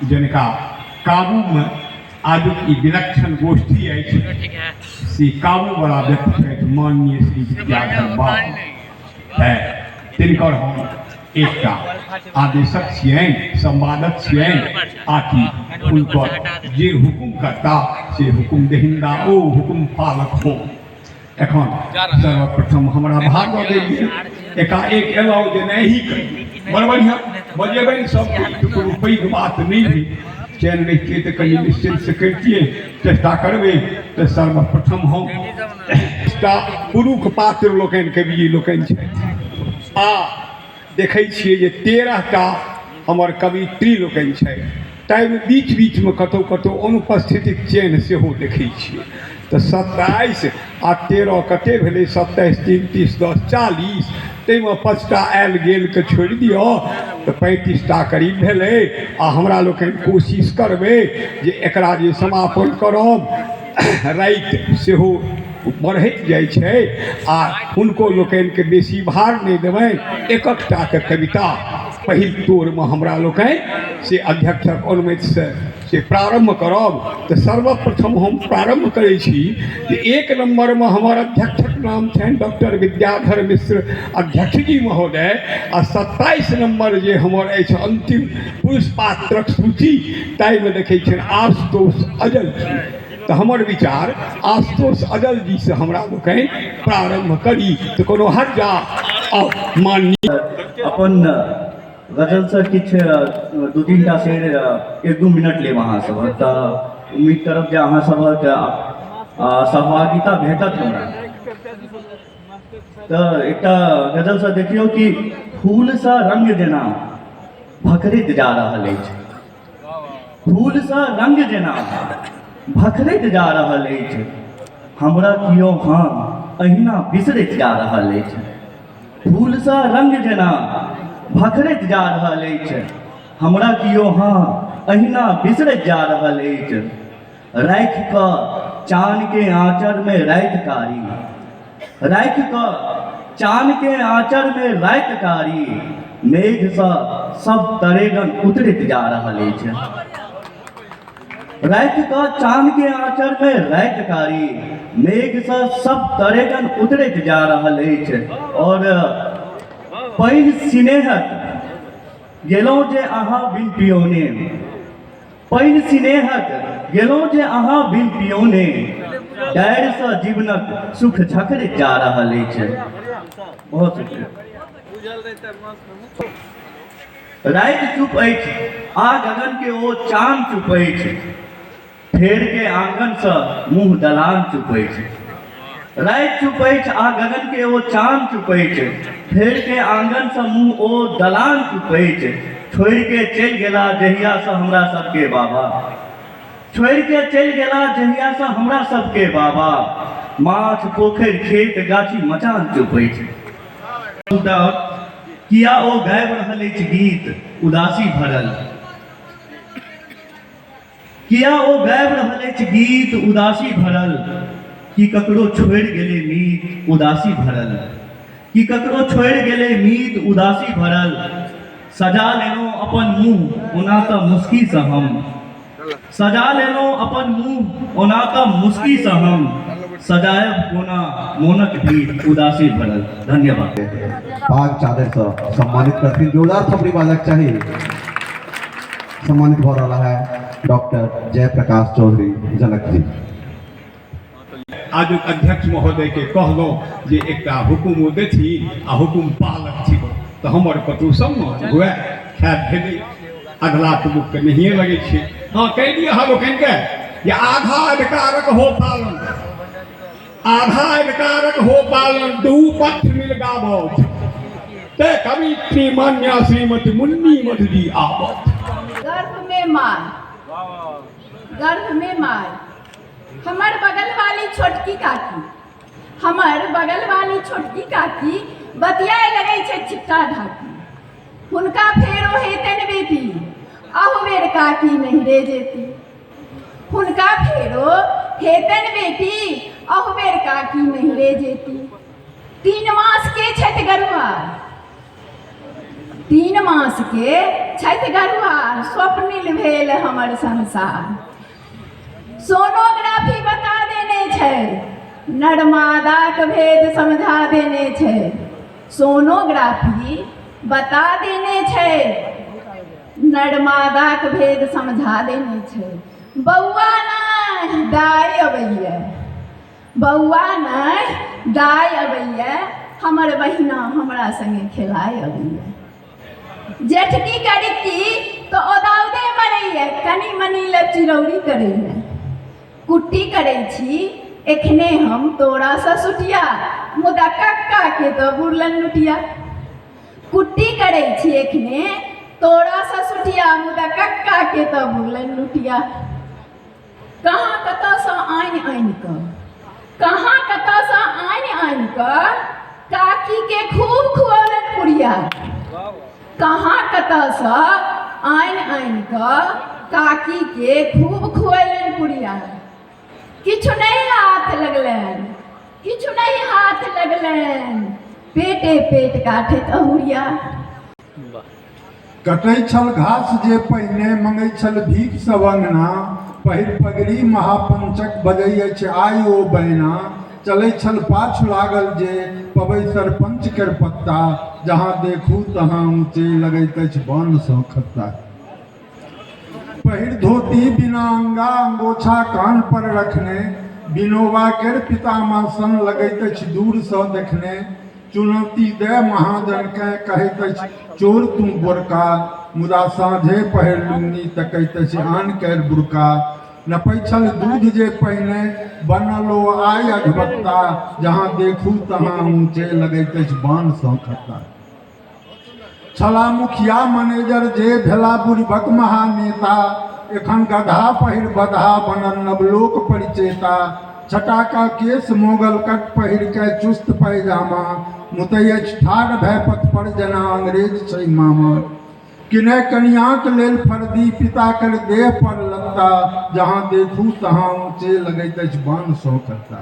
जिनका काबूमे आजुक ई विलक्षण गोष्ठी अछि से काबूवला व्यक्ति छथि माननीय श्री विद्याधर बाबू। तैँ तिनकर हम एकटा आदेशक छियनि, संवादक छियनि, आकि हुनकर जे हुकुम करता से हुकुम दहिंदा ओ हुकुम पालक हो। एखन सर्वप्रथम हमरा भाग दऽ देल गेल, एकाएक एलहुँ जे नहि करी, बड़ बढ़िआँ बजेबनि सबके, ई तऽ कोनो पैघ बात नहि भेल। चैन रहितियै तऽ कनि निश्चिन्तसँ करितियै, चेष्टा करबै। तऽ सर्वप्रथम हम एकटा पुरुष पात्र लोकनि कवि लोकनि छथि आ देखै छियै जे 13टा हमर कवित्री लोकनि छथि, ताहिमे बीच बीचमे कतहु कतहु अनुपस्थितिक चेन्ह सेहो देखै छियै। तऽ 27 आ 13 कते भेलै? 27 3 30 10 40, ताहिमे 5टा आयल गेलके छोड़ि दिअ तऽ 35टा करीब भेलै। आ हमरा लोकनि कोशिश करबै जे एकरा जे समापन करब, राति सेहो बढ़ैत जाइ छै आ हुनको लोकनिके बेसी भार नहि देबनि। एकटाके कविता पहिल तोरमे हमरा लोकनि से अध्यक्षक अनुमतिसँ से प्रारम्भ करब। तऽ सर्वप्रथम हम प्रारम्भ करै छी जे 1 नम्बरमे हमर अध्यक्षक नाम छनि डॉक्टर विद्याधर मिश्र अध्यक्ष जी महोदय, आ 27 नम्बर जे हमर अछि अन्तिम पुरुष पात्रक सूची, ताहिमे देखै छियनि आशुतोष अजल जी। तऽ हमर विचार आशुतोष अजल जीसँ हमरा लोकनि प्रारम्भ करी तऽ कोनो हर्जा। माननीय अपन गजलसँ किछु 2-3 टा शेर 1-2 मिनट लेब अहाँ सभक, तऽ उम्मीद करब जे अहाँ सभक सहभागिता भेटत हमरा। तऽ एकटा गजलसँ देखियौ कि फूलसँ रंग जेना भखरैत जा रहल अछि, फूलसँ रंग जेना भखरैत जा रहल अछि, हमरा कियो हाँ अहिना बिसरैत जा रहल अछि। फूलसँ रंग जेना भखरैत जा रहल अछि, हमरा कियो हाँ अहिना बिसरैत जा रहल अछि। राखि कऽ चानके आँचरमे राति कारी, राखि कऽ चानके आँचरमे राति कारी, मेघसँ सब तरेगन उतरैत जा रहल अछि। राखि कऽ चानके आँचरमे राति कारी, मेघसँ सब तरेगन उतरैत जा रहल अछि। आओर पानि सिनेहक गेलहुँ जे अहाँ बिन पियौने, पानि सिनेहक गेलहुँ जे अहाँ बिन पियौने, डारिसँ जीवनक सुख झखरैत जा रहल अछि। बहुत शुक्रिया। राति चुप अछि आ गगन के ओ चान चुप अछि, फेर के आंगनसँ मुँह दलान चुप अछि। राति चुप अछि आ गगन के ओ चान चुप अछि, फेर के आंगनसँ मुँह ओ दलान चुप अछि। छोड़ि के चलि गेला जहियासँ हमरा सबके बाबा, छोड़ि के चलि गेला जहियासँ हमरा सबके बाबा, माछ पोखरि खेत गाछी मचान चुप अछि। किया ओ गाबि रहल अछि गीत उदासी भरल, किया ओ गाबि रहल अछि गीत उदासी भरल, कि ककरो छोड़ि गेलै मीत उदासी भरल, कि ककरो छोड़ि गेलै मीत उदासी भरल। सजा लेलहुँ अपन मुँह ओना तऽ मुस्कीसँ हम, सजा लेलहुँ अपन मुँह ओना तऽ मुस्कीसँ हम, सजायब कोना मोनक भीत उदासी भरल। धन्यवाद। पाग चादरसँ सम्मानित करथिन, जोरदार थपड़ी बाजक चाही। सम्मानित भऽ रहा है डॉक्टर जयप्रकाश चौधरी जनक जी। आजुक अध्यक्ष महोदय के कहलहुँ जे एकटा हुकुम ओ देथिन आ हुकुम पालक छी तऽ हमर कतहु सम्मान हुए। खैर भेलै, अधला तऽ लोकके नहिए लगै छै। हँ कहि दिअ अहाँ लोकनिके जे आधा अधिकारक हो पालन, आधा अधिकारक हो पालन, दू पक्ष मिल गाबत ते कवित्री मान्या श्रीमती मुन्नी मधुजी आबत। गर्भ में माय, गर्भ में माय, हमर बगल वाली छोटकी काकी, हमर बगल वाली छोटकी काकी बतियाए लगै छै छिट्टा ढाकी, हुनका फेरो हेतनि बेटी, अहू बेर काकी नहीं रे जेती, हुनका फेरो हेतनि बेटी, अहू बेर काकी नहीं रे जेती। 3 मास के छथि गरुआ, 3 मास के छथि गरुआर, स्वप्निल भेल हमर संसार। सोनोग्राफी बता देने छै, नर्मदाक भेद समझा देने छै। सोनोग्राफी बता देने छै, नर्मदाक भेद समझा देने छै। बौआ नहि दाइ अबैया, बौआ नहि दाइ अबैया, हमर बहिना हमरा संगे खेलाय अबैया। जेठकी करिकी तऽ ओदाउदे मरैया, कनि मनि लए चिरौरी करैया। कुट्टी करै छी एखने हम तोरासँ सुटिया, मुदा कक्काके तऽ बुरलन लुटिया। कुट्टी करै छी एखने तोरासँ सुटिया, मुदा कक्काके तऽ बुरलन लुटिया। कहाँ कतऽसँ आनि आनि कऽ, कहाँ कतऽसँ आनि आनि कऽ काकीके खूब खुअौलनि पुड़िया। कहाँ कतऽसँ आनि आनि कऽ काकीके खूब खुएलनि पुड़िया। किछु नहि हाथ लगलनि, किछु नहि हाथ लगलनि, पेटे पेट काटैत अहुरिया। कटै छल घास जे पहिने मंगै छल भीख सब अंगना, पहिर पगड़ी महापंचक बजै अछि आइ ओ बैना, चलै छल पाछु लागल जे पबै सरपंच केर पत्ता, जहाँ देखू तहाँ ऊँचे लगैत अछि बान्हसँ खत्ता। पहिर धोती बिना अंगा अंगोछा कान पर रखने, विनोबा केर पितामह सन लगैत अछि दूरसँ देखने, चुनौती दए महाजनकेँ कहैत अछि चोर तू बोरका, मुदा साँझे पहिर लुङ्गी तकैत अछि आन केर बुरका। नपै छल दूध जे पहिने बनल ओ आइ अधिवक्ता, जहाँ देखू तहाँ ऊँचे लगैत अछि बान्हसँ खत्ता। छला मुखिया मैनेजर जे भेला बुढ़बक महानेता, एखन गदहा पहिर बदहा बनल नवलोक परिचेता। छटाका केश मोगल कट पहिर के चुस्त पैजामा, मुतै अछि ठाढ़ भए पथ पर जेना अंग्रेज छै मामा। किनै कनियाँक लेल फर्दी पिता कर देह पर लत्ता, जहाँ देखू तहाँ ऊँचे लगैत अछि बान्हसँ खत्ता।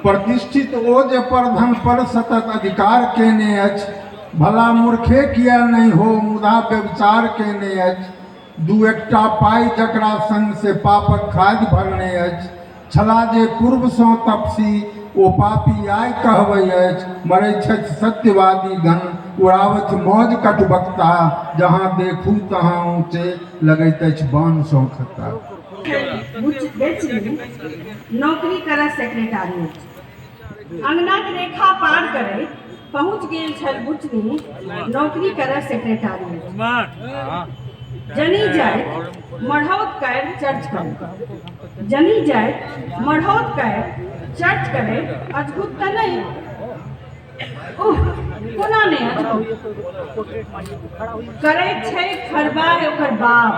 प्रतिष्ठित ओ जे परधन पर सतत अधिकार केने अछि, भला मूर्खे किया नहि हो मुदा व्यभिचार केने अछि। दू एकटा पाइ जकरा संग से पापक खादि भरने अछि, छला जे पूर्वसँ तपसी ओ पापी आइ कहबै अछि। मरै छथि सत्यवादी गण उड़ाबथि मौज कटुबक्ता, जहाँ देखू तहाँ ऊँचे लगैत अछि बान्हसँ खत्ता। बेचनी नौकरी करऽ सेक्रेटारिएट। अंगनाक रेखा पार करैत पहुँच गेल छल बुचनी नौकरी करऽ सेक्रेटारिएट। जनी जाइत मढ़ौत कैर चर्च करैत, जनी जाइत मढ़ौत कैर चर्च करैत अजगुत तऽ नहि। उह, कोना नहि अजगुत करैत छै खरबाह ओकर बाप।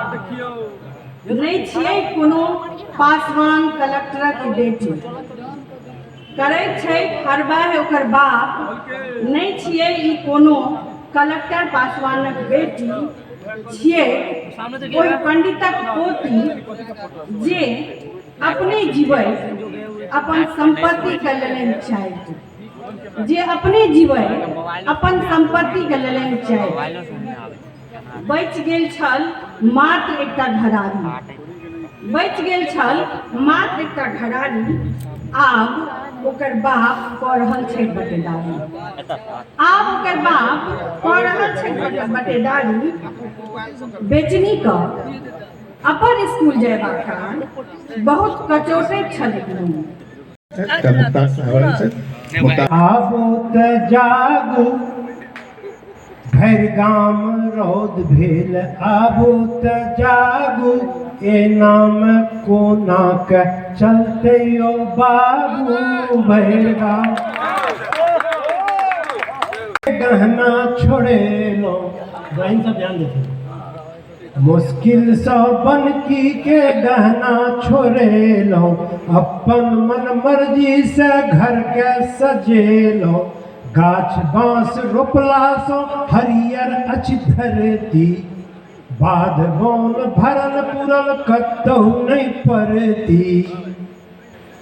नहि छियै कोनो पासवान कलक्टरक बेटी। करैत छै हरबाह ओकर बाप, नहि छियै ई कोनो कलक्टर पासवानक बेटी, छियै ओहि पंडितक पोती जे अपने जीबैत अपन सम्पत्तिके लेलनि चाटि, जे अपने जीबैत अपन सम्पत्तिके लेलनि चाटि। बचि गेल छल मात्र एकटा घरारी, बचि गेल छल मात्र एकटा घरारी, आब ओकर बाप कऽ रहल छै बटेदारी, आब ओकर बाप कऽ रहल छै बटेदारी। बेचनी कऽ अपर स्कूल जयबाक काल बहुत कचोटैत छल दुनू। आबो तऽ जागू भरि गाम रौद भेल, आबो तऽ जागू, एनामे कोना के चलतै यौ बाबू। भरि गाम गहना छोड़ेलहुँ, बहिन सब ध्यान देथिन, मुश्किलसँ बनकीके गहना छोड़ेलहुँ, अपन मन मर्जीसँ घरके सजेलहुँ। गाछ बाँस रोपलासँ हरियर अछि धरती, बाध बन भरल पुरल कतहु नहि परती।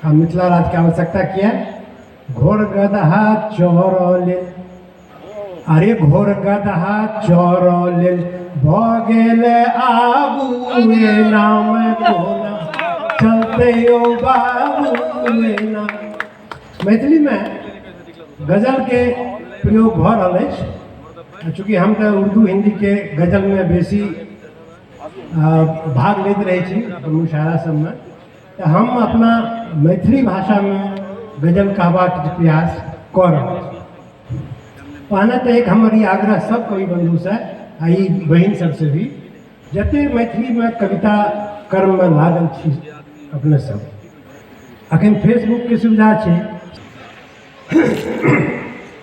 आ मिथिला राज्यके आवश्यकता किया? घोड़ गदहा चरऽ लेल। अरे घोर गदहा चोर लेल भऽ गेल आगू एनामे कोना चलते यौ बाबू एना। मैथिलीमे गजलके प्रयोग भऽ रहल अछि। चूँकि हम तऽ उर्दू हिन्दीके गजलमे बेसी भाग लैत रहै छी मुशायरा सबमे, तऽ हम अपना मैथिली भाषामे गजल कहबाक प्रयास कऽ रहल छी। पहिने तऽ एक हमर ई आग्रह सब कवि बन्धुसँ आ ई बहिन सबसँ भी, जते मैथिलीमे कविता कर्ममे लागल छी अपने सब, अखन फेसबुकके सुविधा छै।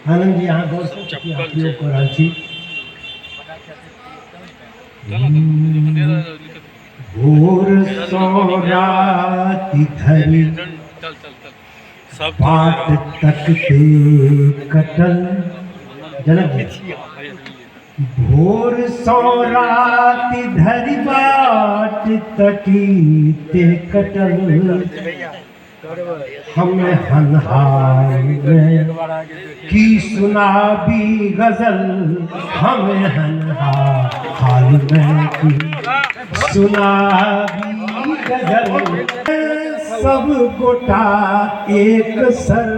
आनन्द जी अहाँ बहुत उपयोग कऽ रहल छी। भोरसँ राति धरि बाट तकते कटल, जनक जी, भोरसँ राति धरि बाट तकिते कटल, हम हनहाल में की सुनाबी गजल, हम हनहाल में की सुनाबी गजल। सब गोटा एक सर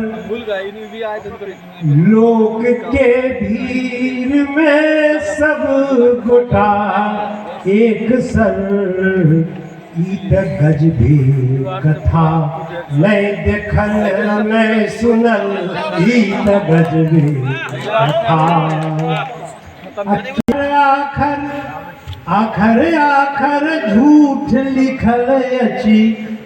लोक के भीड़ में, सब गोटा एक सर, ई तऽ गजबे कथा नहि देखल नहि सुनल, ई तऽ गजबे कथा। आखर आखर आखर झूठ लिखल अछि,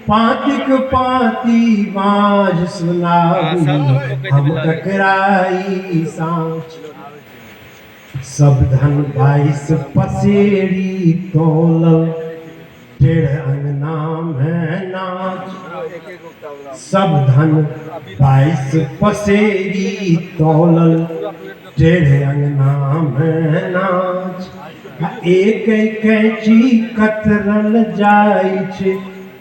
पाँतिक पाँति बाँझ सुनाबी हम ककराई साँझ। सब धन 22 पसेरी तोलल, टेढ़ अंगना में नाच। सब धन 22 पसेरी तोलल, टेढ़ अंगना में नाच। एक कैंची कतरल जाइ छै,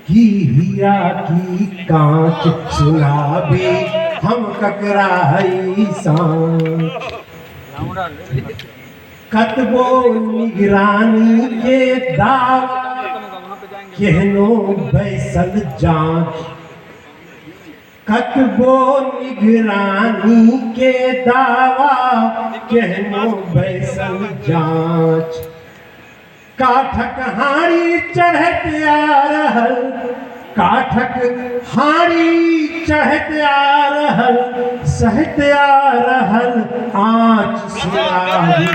की हीरा की कांच, सुनाबी हम ककराई साँच। कतबो निगरानी के दावा, केहनो बैसल जांच। कतबो निगरानी के दावा, केहनो बैसल जांच। काठक हाड़ी चढ़ैत आ रहल, काठक हाड़ी चढ़ैत आ रहल, सहैत आ रहल आँच, सुनाबी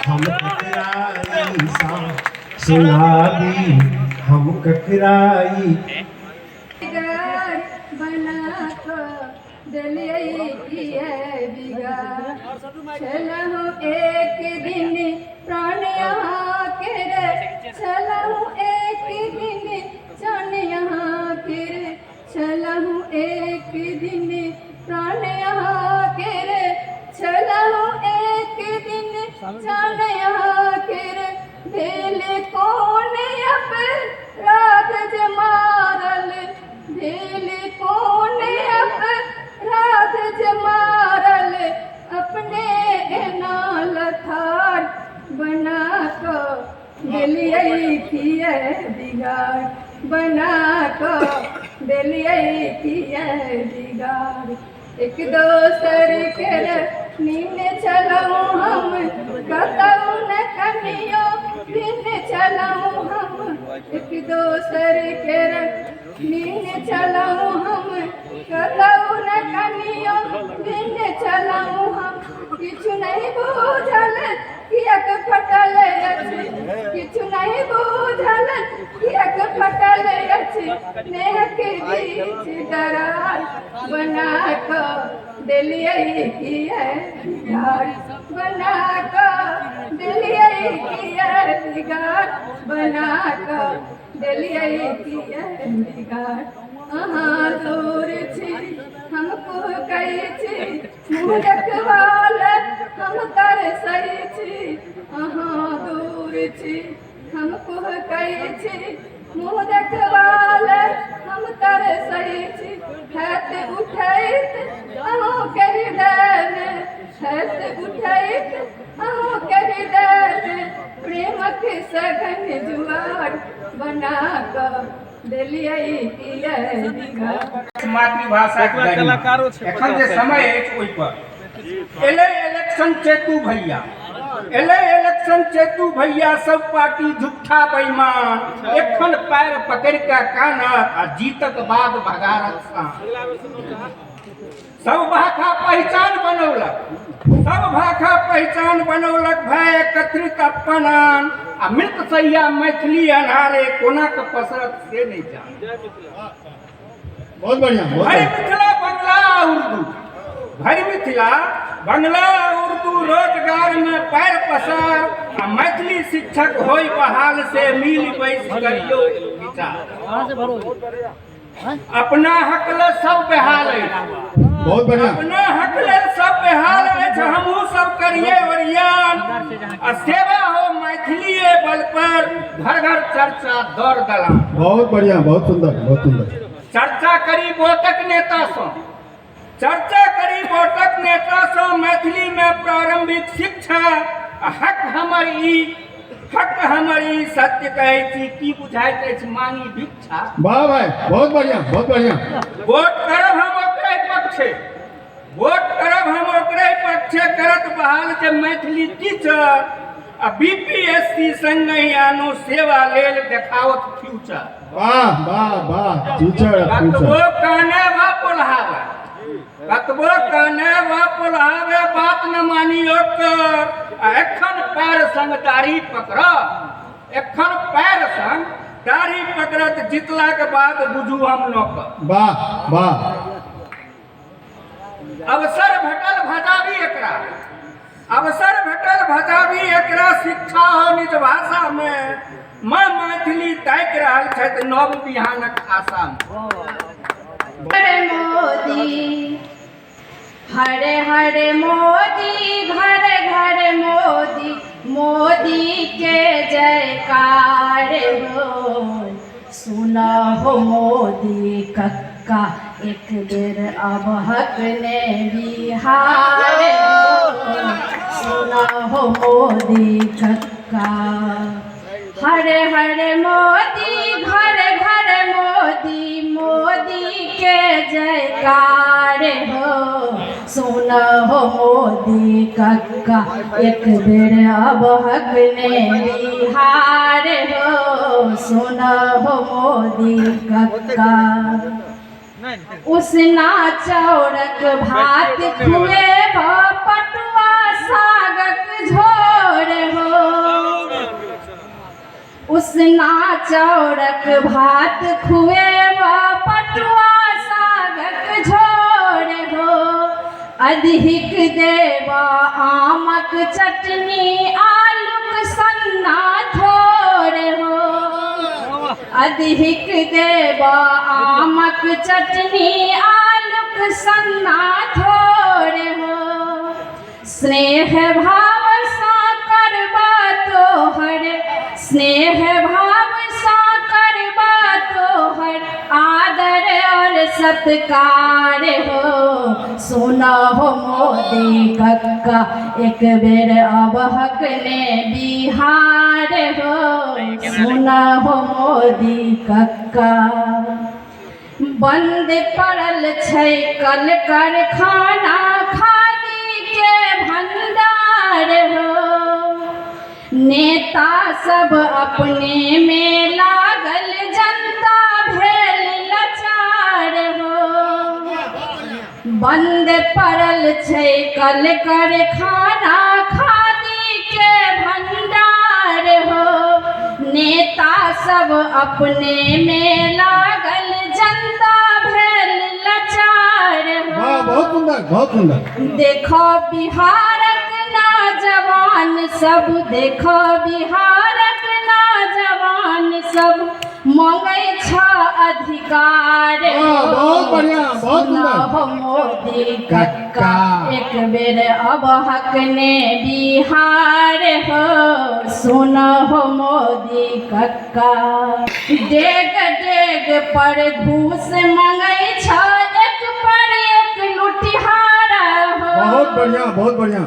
हम ककराई साँच, सुनाबी हम ककराई। बना कऽ देलियै किए बिगाड़, छलहुँ एक दिन प्राण अहाँके रे, छलहुँ एक दिन जान अहाँके रे, छलहुँ एक दिन प्राण अहाँके रे, छलहुँ एक दिन जान अहाँके रे। भेल कोन अपराध जे मारल, भेल कोन अपराध जे मारल, अपने एना लथार बना कऽ देलियै किए बिगाड़, बना कऽ देलियै किए बिगाड़। एक दोसर के नीन छलहुँ हम, कतहु न कनियो भिन्न छलहुँ हम। एक दोसर के नीन छलहुँ हम, कतहु न कनियो भिन्न छलहुँ हम। किछु नहि बूझल किएक फटल अछि, किछु नहि बूझल किएक फटल अछि, नेहक बीच दरार बना कऽ देलियै किए बिगाड़, बना कऽ देलियै किए बिगाड़, बना कऽ देलियै किए बिगाड़। अहाँ दूर छी हम कुहकै छी, मुँह देखबा लए हम तरसै छी। अहाँ दूर छी हम कुहकै छी, मुँह देखबा लए हम तरसै छी। हैत उठैत अहूँके हृदयमे, हैत उठैत देलियै पियरी मातृभाषा एखन जे समय अछि ओहि पर एलै इलेक्शन चेतू भैया, एलै इलेक्शन चेतू भैया, सब पार्टी झूठा बेईमान, एखन पैर पकड़ि कऽ कानत आ जीतक बाद भगारत सान। सब भाषा पहचान बनौलक, सब भाषा पहचान बनौलक भाय एकत्रित अपन आन, आ मृत सैया मैथिली अन्हारे कोना के पसरत से नहीं जान। बहुत बढ़िया, बहुत भरि बढ़िया। मिथिला बंगला उर्दू, भरि मिथिला बंगला उर्दू रोजगार में पैर पसार, आ मैथिली शिक्षक होई बहाल से मिल बैस करियो विचार। अपना हक ले सब बेहाल अछि, बहुत बढ़िया। अपना हक लेल सब बेहाल अछि, हमहूँ सब करिए ओरियान, आ सेवा हो मैथिलीए बल पर घर घर चर्चा दौड़ दलान। बहुत बढ़िया, बहुत सुंदर, बहुत सुंदर। चर्चा करी वोटक नेता सँ, चर्चा करी वोटक नेता सँ मैथिली में प्रारंभिक शिक्षा, आ हक हमर ई, हक हमर ई सत्य कहै छी, की बुझाइत अछि मांगी भिक्षा। वाह भाई, बहुत बढ़िया, बहुत बढ़िया। वोट करब हम ओकरे पक्षे, वोट करब हम ओकरे पक्षे, करत बहाल जे मैथिली टीचर, आ बीपीएससी संगहि आनो सेवा लेल देखावत फ्यूचर। वाह वाह वाह, टीचर कतबो फ्यूचर। कहने वा पोल्हावे, कतबो कहने वा पोल्हावे, बात न मानी ओकर, आ एखन पैर संग दाढ़ी पकड़ब, एखन पैर संग दाढ़ी पकड़त, जितला के बाद बुझू हम नौकर। वाह वाह। अवसर भेटल भजाबी एकरा, अवसर भेटल भजाबी एकरा, शिक्षा हो निज भाषा में, माँ मैथिली ताकि रहल छथि नव बिहानक आशा में। हरे मोदी, हरे हरे मोदी, घर घर मोदी, मोदी के जयकार हो। सुना हो मोदी कक्का एक बेर अब हक ने बिहार हो। सुना हो मोदी कक्का, हरे हरे मोदी, घर घर मोदी, मोदी के जयकार हो। सुना हो मोदी कक्का एक बेर अब हक ने बिहार हो। सुना हो मोदी कक्का, उसना चाउरक भात खुएब, पटुआ सागक झोर हो। उसना चाउरक भात खुएब, पटुआ सागक झोर हो। अधिक देवा आमक चटनी, आलूक सन्ना थोर हो। अधिक देवा आमक चटनी, आलूक सन्ना थोर हो। स्नेह भाव सा करबा तोहर, स्नेह भाव सा करबा तोहर, आदर और सत्कार हो। सुना हो मोदी कक्का एक बेर अब हक ने बिहार हो। सुना हो मोदी कक्का, बंद पड़ल छै कल कारखाना, खादी के भंडार हो। नेता सब अपने में लागल, जनता भेल लाचार हो। बंद पड़ल छै कल कारखाना, खादी के भंडार हो। नेता सब अपने में लागल, जनता भेल लाचार हो। वाह, बहुत सुंदर, बहुत सुंदर। देखो बिहारक नौजवान सब, देखो बिहारक नौजवान सब, मांगै छ अधिकार। वाह, बहुत बढ़िया, बहुत सुंदर। हो मोदी कक्का एक बेर अब हक ने बिहार हो। सुन हो मोदी कक्का, डेग डेग पर घूस मांगै छ, एक पर एक लुटिहारा हो। बहुत बढ़िया, बहुत बढ़िया।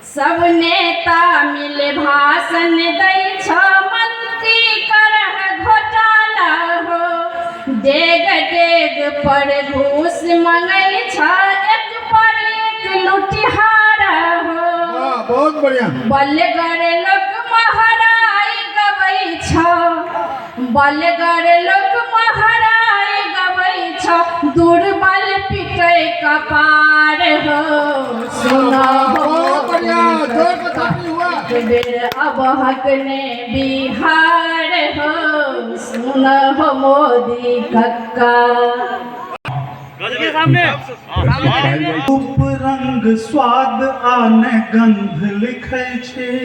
सब नेता मिल भाषण दै छ, मंत्री करह घोटाला हो। डेग डेग पर घूस मंगै छ एक पर एक लुटिहार हो। बहुत बढ़िया। बलगर लोक महराइ गबै छ, बलगर लोक महराइ गबै छ, दुर्बल पिटै कपार हो। सुन बहुत बढ़िया, जोर से ताली हुआ। एक बेर अबहक ने बिहार हो, सुन हो मोदी कक्का। रूप रंग स्वाद आ ने गंध लिखै छै,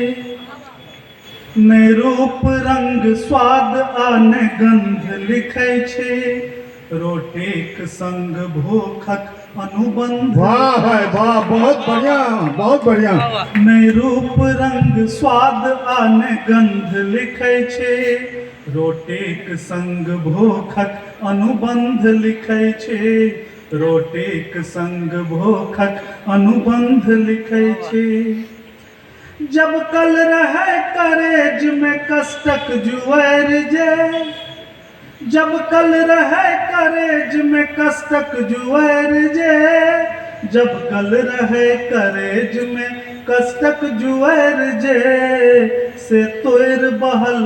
ने रूप रंग स्वाद आ ने गंध लिखै छै, रोटीक संग भूखक अनुबंध। वाह भाई वाह, बहुत बढ़िया, बहुत बढ़िया। ने रूप रंग स्वाद आ ने गंध लिखै छै, रोटीक संग भूखक अनुबंध लिखै छै, रोटीक संग भूखक अनुबंध लिखै छै। जब कल रहै करेज में कष्टक जुआर जे, जब कल रहै करेज में कष्टक जुआर जे, जब कल रहै करेज में कष्टक जुआर जे, से तोड़ बहल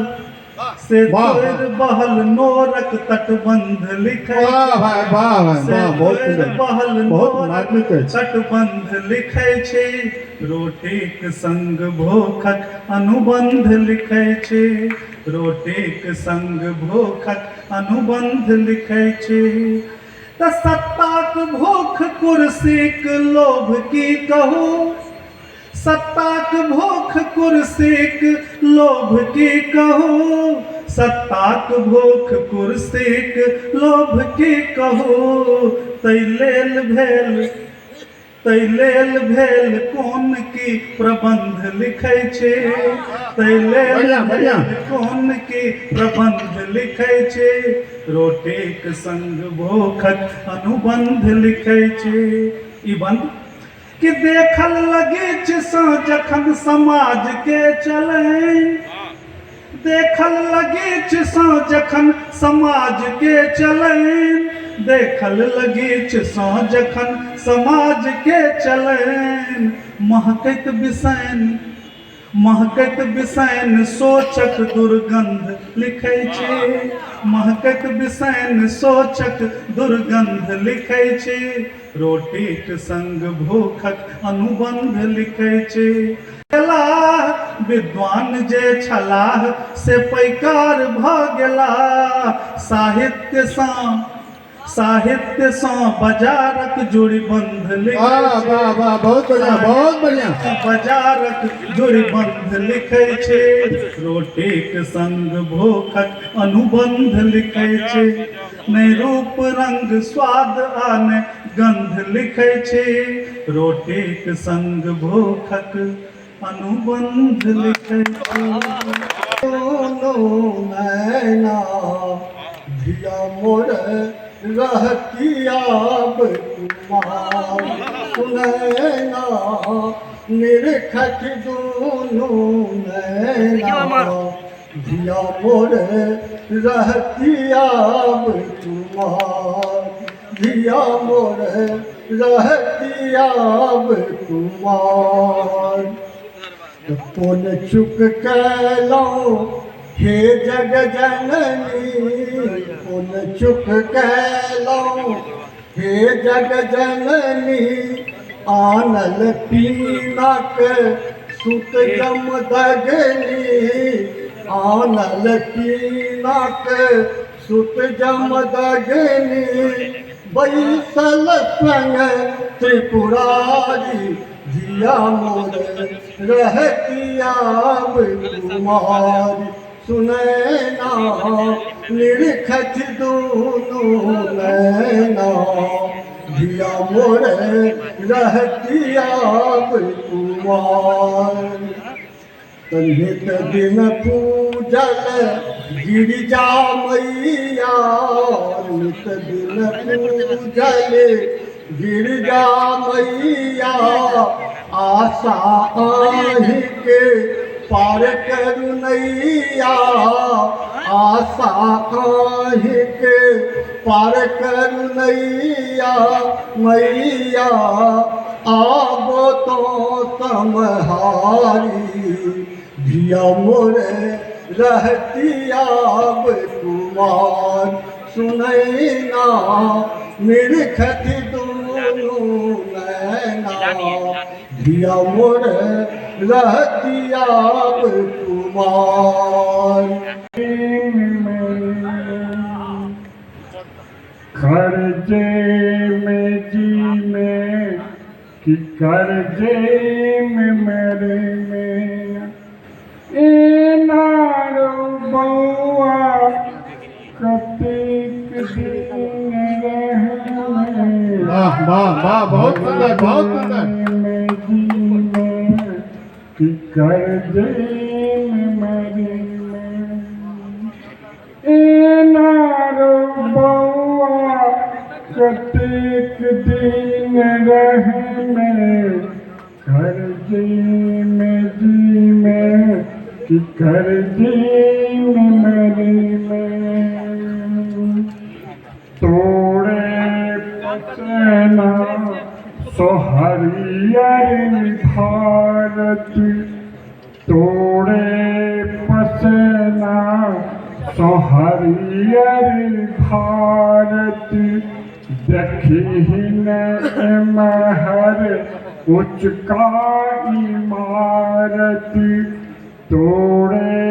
से तोड़ बहल नोरक तटबंध लिखै। वाह भाई वाह भाई से वाह, बहुत तोड़ सुंदर, बहल बहुत नोरक मार्मिक अछि। तटबंध लिखै छै, रोटीक संग भूखक अनुबंध लिखै छै, रोटीक संग भूखक अनुबंध लिखै छै। तऽ सत्ताक भूख कुर्सीक लोभ की कहू, सत्ताक भूख कुर्सीक लोभ की कहू, सत्ताक भूख कुर्सीक लोभ की कहू, तै लेल भेल, तै लेल भेल कोन की प्रबंध लिखै छै, तै लेल बढ़िया, बढ़िया। भेल कोन की प्रबंध लिखै छै, रोटीक संग भूखक अनुबंध लिखै छै। ई बंद कि देखल लगीच सँ जखन समाज के चलैन, देखल लगीच सँ जखन समाज के चलैन, देखल लगीच सँ जखन समाज के चलैन, महकैत बिसैन, महकैत बिसैन सोचक दुर्गंध लिखै छै, महकैत बिसैन सोचक दुर्गंध लिखै छै, रोटीक संग भूखक अनुबंध लिखै छै। गेलाह विद्वान जे छलाह से पैकार भऽ गेलाह, साहित्यसँ साहित्यसँ बाजारक जुड़ि बंध लिखै वाह छै, वाह वाह, बहुत बढ़िया, बहुत बढ़िया। बाजारक जुड़ि बंध लिखै छै, रोटीक संग भूखक अनुबंध लिखै छै, ने रूप रंग स्वाद आ ने गंध लिखै छै, रोटीक संग भूखक अनुबंध लिखै छै। दोनों नैना धिया मोर रहती आब कुमार, सुनैना निरखत दोनों नैना धिया मोर रहती आब कुमार, धिया मोर रहती आब कुमार। कोन चुक कैलौं हे जग जननी, कोन चुक कैलौं हे जग जननी, आनल पीनक सुत जमदग्नि, आनल पीनक सुत जमदग्नि, बैसल संग त्रिपुरारी, धिया मोर रहती आब कुमारी, सुनैना निरखत दूनू नैना, धिया मोर रहती आब कुमारी। नित दिन पूजल गिरिजा मैया, नित दिन पूजल गिरिजा मैया, आशा आहि के पार करुनैया, आशा आहि के पार करू नैया मैया आबो तो सम्हारी धिया मोरे रहती आब कुमार सुनैना निरखत दुनू नैना धिया मोरे रहती आब कुमार। कर्जे में जी में कि कर्जे में मेरे में ए नारो बउआ कतेक दिन रहमे। वाह वाह वाह, बहुत सुंदर, बहुत सुंदर। में जी में कि कर्जे में मरे में ए नारो बउआ कतेक दिन रहमे कर्जे में जी में कि कर्जे में मरे में तोड़े पसेना सोहरियर भारत तोड़े पसेना सोहरियर भारत देखिन एमहर उचका इमारत तोड़े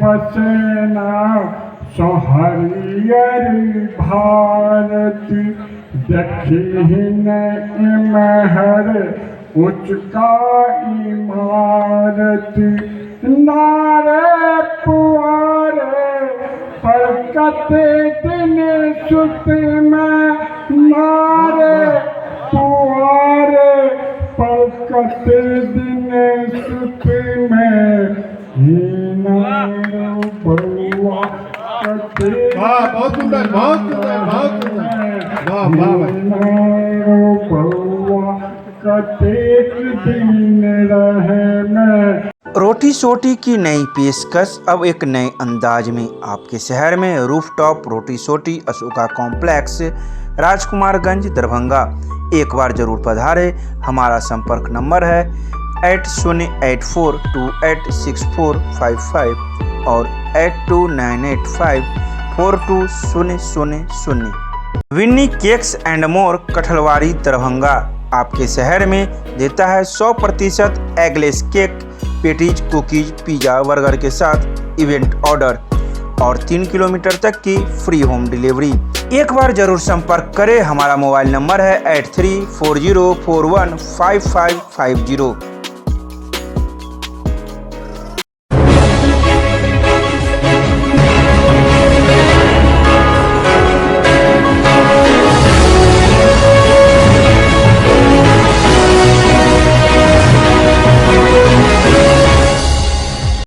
पसेना सोहरियर भारत देखिन एमहर उचका इमारत नारे पुआरे पर कते दिन सुत में नारे पुआरे पर कते दिन सुत में नारो बउआ कते वाह, बहुत सुंदर, बहुत सुंदर, बहुत सुंदर। वाह वाह भाई। नारो बउआ कतेक दिन रहमे। रोटी सोटी की नई पेशकश अब एक नए अंदाज में आपके शहर में रूफटॉप रोटी सोटी, अशोका कॉम्प्लेक्स, राजकुमारगंज, दरभंगा। एक बार जरूर पधारे। हमारा संपर्क नंबर है 8084286455 और 8298542000। Winnie cakes and more, Kathalwari, Darbhanga आपके शहर में देता है 100% eggless cake, patties, cookies, pizza, burger के साथ इवेंट ऑर्डर और 3 किलोमीटर तक की फ्री होम डिलीवरी। एक बार जरूर संपर्क करें। हमारा मोबाइल नंबर है 8340415550।